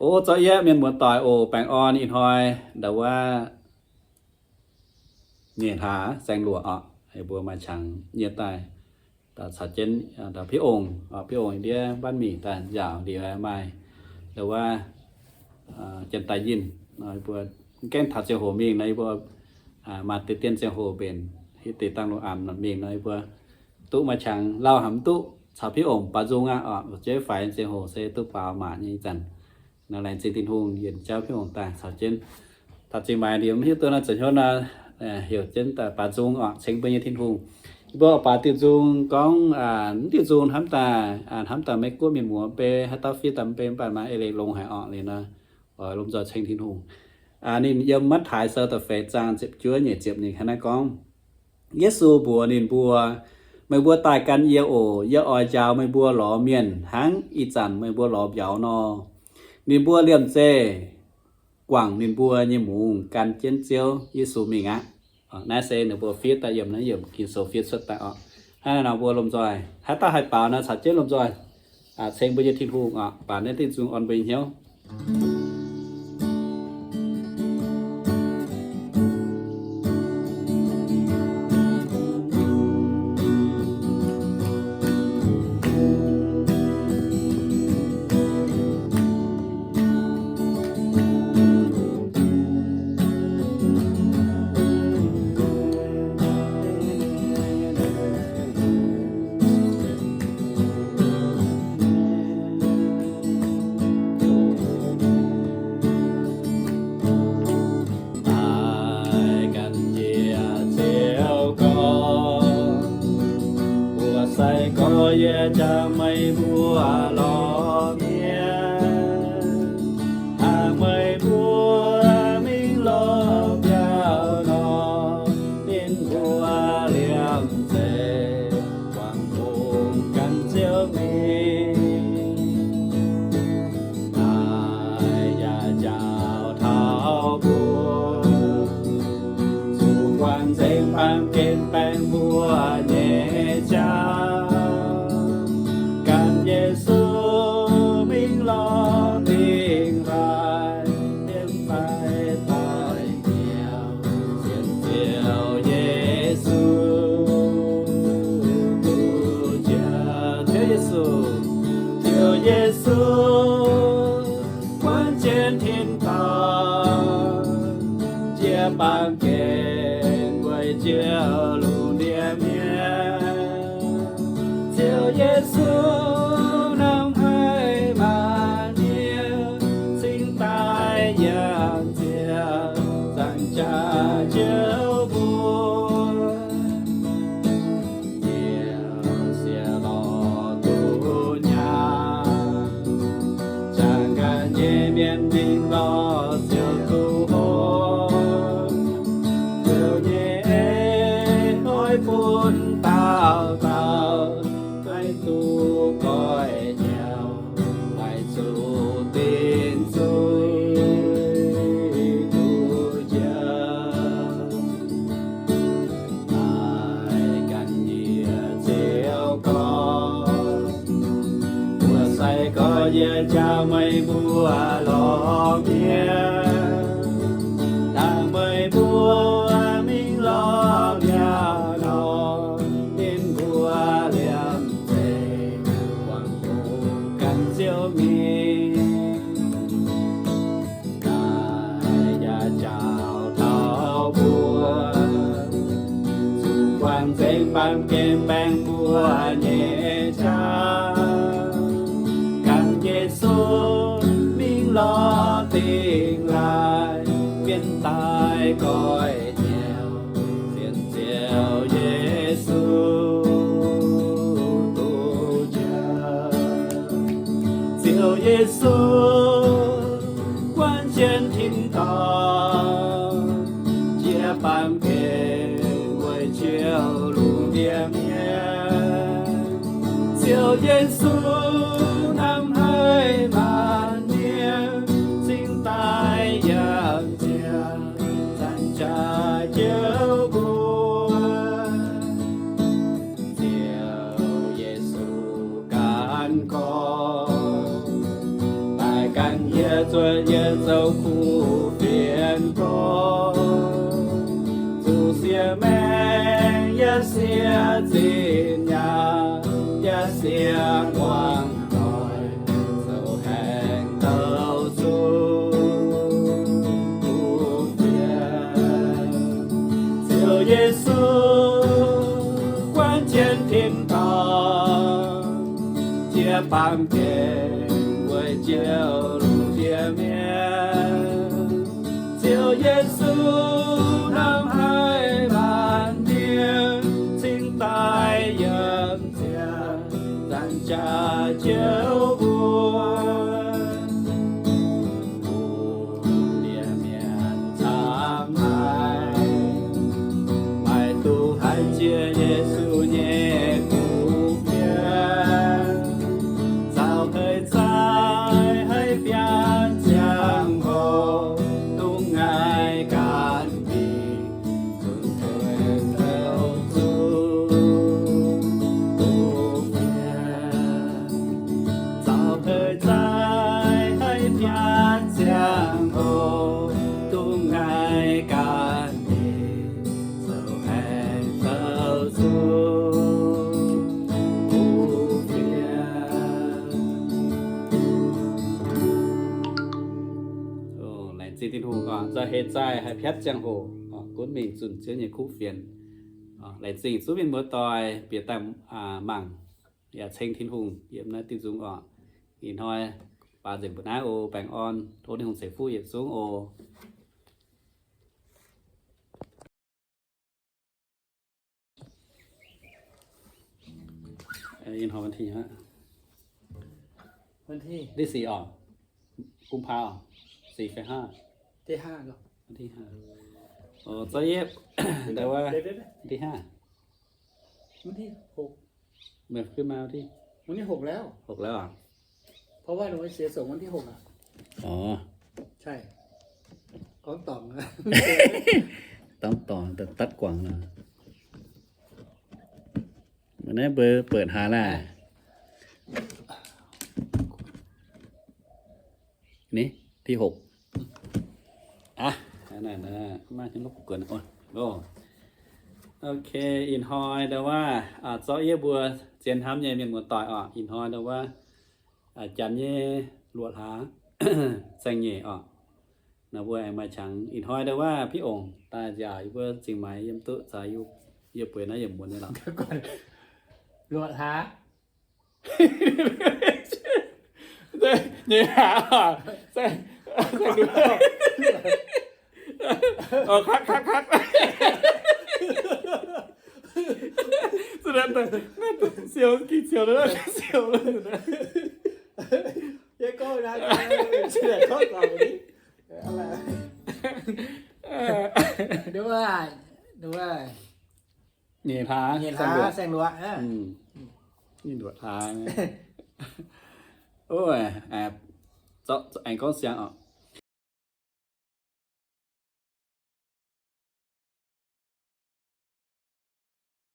O, zaux yie mienh muoz-doic oc, baengh orn ih hnoi ndau wuov nyeic hlaax saeng-luoqc oc, mbuo maaih qangx nyie daaih caux jienv ndau Biev Ong, Biev Ong ndiev mbaanv mingh daaih nziaauc liuz maaih ndau wuov janx-daaih yinh. Mbuo mv gaengh taux ziangh hoc mingh nor, yie mbuo maaih deix dien ziangh hoc mbenc, hitv deix dangh lungh aanx mingh nor, yie mbuo duqv maaih qangx lauh haic mv duqv caux Biev Ong baaux nzung aqv oc. Zueiz faix ziangh hoc se duqv baaux maac nyei ih zanc. Nor laengz zingh Tin-Hungh yienc jauv Biev Ong daaih caux jienv taux zingh maaiz liuz mv hiuv duqv nor, zoux hnyouv nor, heuc jienv daaih baaux nzung oc, ceng mbuo nyei Tin-Hungh. Yie mbuo oix baaux diuh nzung gorngv, mv diuh nzung hnamv daaih, hnamv daaih Meiv-Guoqv mienh muoz mv bei, haaix dauh fiev daaih mv bei, mv baac maaih eix leiz longx haic oc. Liuz nor oix lomh nzoih ceng Tin-Hungh. Ninh yiem Matv^taai Sou da'feix zaang ziepc juov nyeic ziepc ninh hnangv naaiv gorngv, Yesu mbuox ninh mbuo, Meih mbuo daaih gan yie oc. Yie oix njaaux meih mbuo lorz mienh hnangv ih zanc meih mbuo lorz mbiauz nor. Ninh mbuo liemh zeih guangc ninh mbuo nyei mungz gan jienv Ziouv Yesu mingh aqv. Naaiv se ninh mbuo fiev daaih yiem naaiv yiemc Ging-Sou fiev cuotv daaih oc. Hnangv naaiv nor mbuo lomh nzoih haaix dauh haih baaux nor caux jienv lomh nzoih ceng mbuo nyei Tin-Hungh oc. Baaux naaiv diuh nzung orn mbuo nyei hnyouv. Daaih gan yie Ziouv gorx, mbuo sai-gorx yie jangx meih mbuo lorz mienh, hnangv meih mbuo mingh lorz mbiauz nor, ninh mbuo liemh zeih guangc mungz gan Ziouv mingh. Naaiv yaac njaaux taux mbuo zuqc guanh nzengc baamh gen baengh mbuo nyei jauv, gan Yesu mingh lorz dingc laaih, mienh fai doic njoux sienx Ziouv Yesu. Ziouv Yesu, Ziouv Yesu, guanh jienv tin-dorngh, jiex baamh gen weic Ziouv lungh ndiev mienh. Ziouv Yesu, hnamv haic maanc nyie, cingx daaih yangh ziec zanc jaax Ziouv mbuo. Ziouv sieqv lorz duqv nyaanh, jangx ganh nyei mienh mingh lorz Ziouv duqv hopv. Ziouv nyei en oix bun dauh dauh maiv duqv goiv nyauv, maiv zuqc dinc zuiz duqv njoux. Daaih ganh yie Ziouv gorx, mbuo sai-gorx yie jangx meih mbuo lorz mienh, dangh meih mbuo mingh lorz mbiauz nor, ninh mbuo liemh zeih guangc mungz gan Ziouv mingh. Naaiv yaac njaaux taux mbuo zuqc guanh nzengc baamh gen baengh mbuo nyei jauv, gan Yesu mingh lorz dingc laaih, mienh daaih goiv nyauv sienx Ziouv Yesu duqv njoux. Ziouv Yesu, guanh jienv tin-dorngh, jiex baamh gen weic Ziouv lungh ndiev mienh. Ziouv Yesu, hnamv haic maanc nyie, cingx daaih yangh ziec zanc jaax Ziouv mbuo. Ziouv Yesu, gan gorx, daaih gan Yie zuov yie zoux kuv fienx gorx, zuqc siec maengh yaac siec zinh nyaah, yaac siec muangx doic, zoux haengh douc zuqc kuv fienx. Ziouv Yesu, guanh jienv tin-dorngh, jiex baamh gen weic Ziouv lungh ndiev mienh. Ziouv Yesu, hnamv haic laanh mienh, cingx daaih yiem ziangh zanc jaax Ziouv mbuo. Bun mienh mienh camv haic, maaih duqv haih jiex Yesu nyei kuv fienx. Zaux heix zaih haiz biatc ziangh hoc, dongh ngaih gaanv dingc, zunc tuix douc zuqc kuv fienx. Zaux heix zaih haiz biatc ziangh hoc, dongh ngaih gaanv dingc, zoux haengh douc zuqc kuv fienx. Laengz zingh Tin-Hungh oc. Zaux heix zaih haiz biatc ziangh hoc, gunv mingh zunh Ziouv nyei kuv fienx. Laengz zingh zuqc mienh muoz-doic bieqc daaih mangc yaac ceng Tin-Hungh yiem naaiv diuh nzung oc. Ih hnoi baaux nzengc mbuo naaiv oc. Baengh orn, tov Tin-Hungh ceix fuqv yietc zungv oc. Ih hnoi วันที่ haav? วันที่ ที่สี่ oc. กุมภา สี่ fai ห้า? ที่ห้า เหรอ? วันที่ห้า โอ้ เจ้าเย็บ แต่ว่า เดี๋ยวๆๆ วันที่ห้า วันที่หก เหมือนขึ้นมาวันที่ วันที่หก แล้ว หก แล้วเหรอ? เพราะว่าหนูไปเสียส่งวันที่หก อ่ะ อ๋อ ใช่ ของต่อง นะ ต้องต่อง แต่ตัดกว่างนะ วันนี้เบอร์เปิดหาล่ะ นี่ ที่หก อ่ะ นั่นน่ะ มาถึงรบกวน โอ้ โอเค ih hnoi ndau wuov, zorqv yie mbuo zien hnamv nyei mienh muoz-doic oc, ih hnoi ndau wuov, janx nyei luoqc hlaax, saeng-nyeic oc. Naaiv mbuo aengx maaih qangx. Ih hnoi ndau wuov พี่โอ่ง daaih nziaauc yie mbuo zingh maaiz yiem duqv zaaix yie, yie bueix naaiv yietc muonz nyei lorqc. Luoqc hlaax. Nyei hlaax oc. Kak, kak, kak. Siou, gengh siou, siou. Nyeic hlaax, nyeic hlaax saeng-luoqc. Luoqc hlaax. Ov, aengx gorngv siang oc.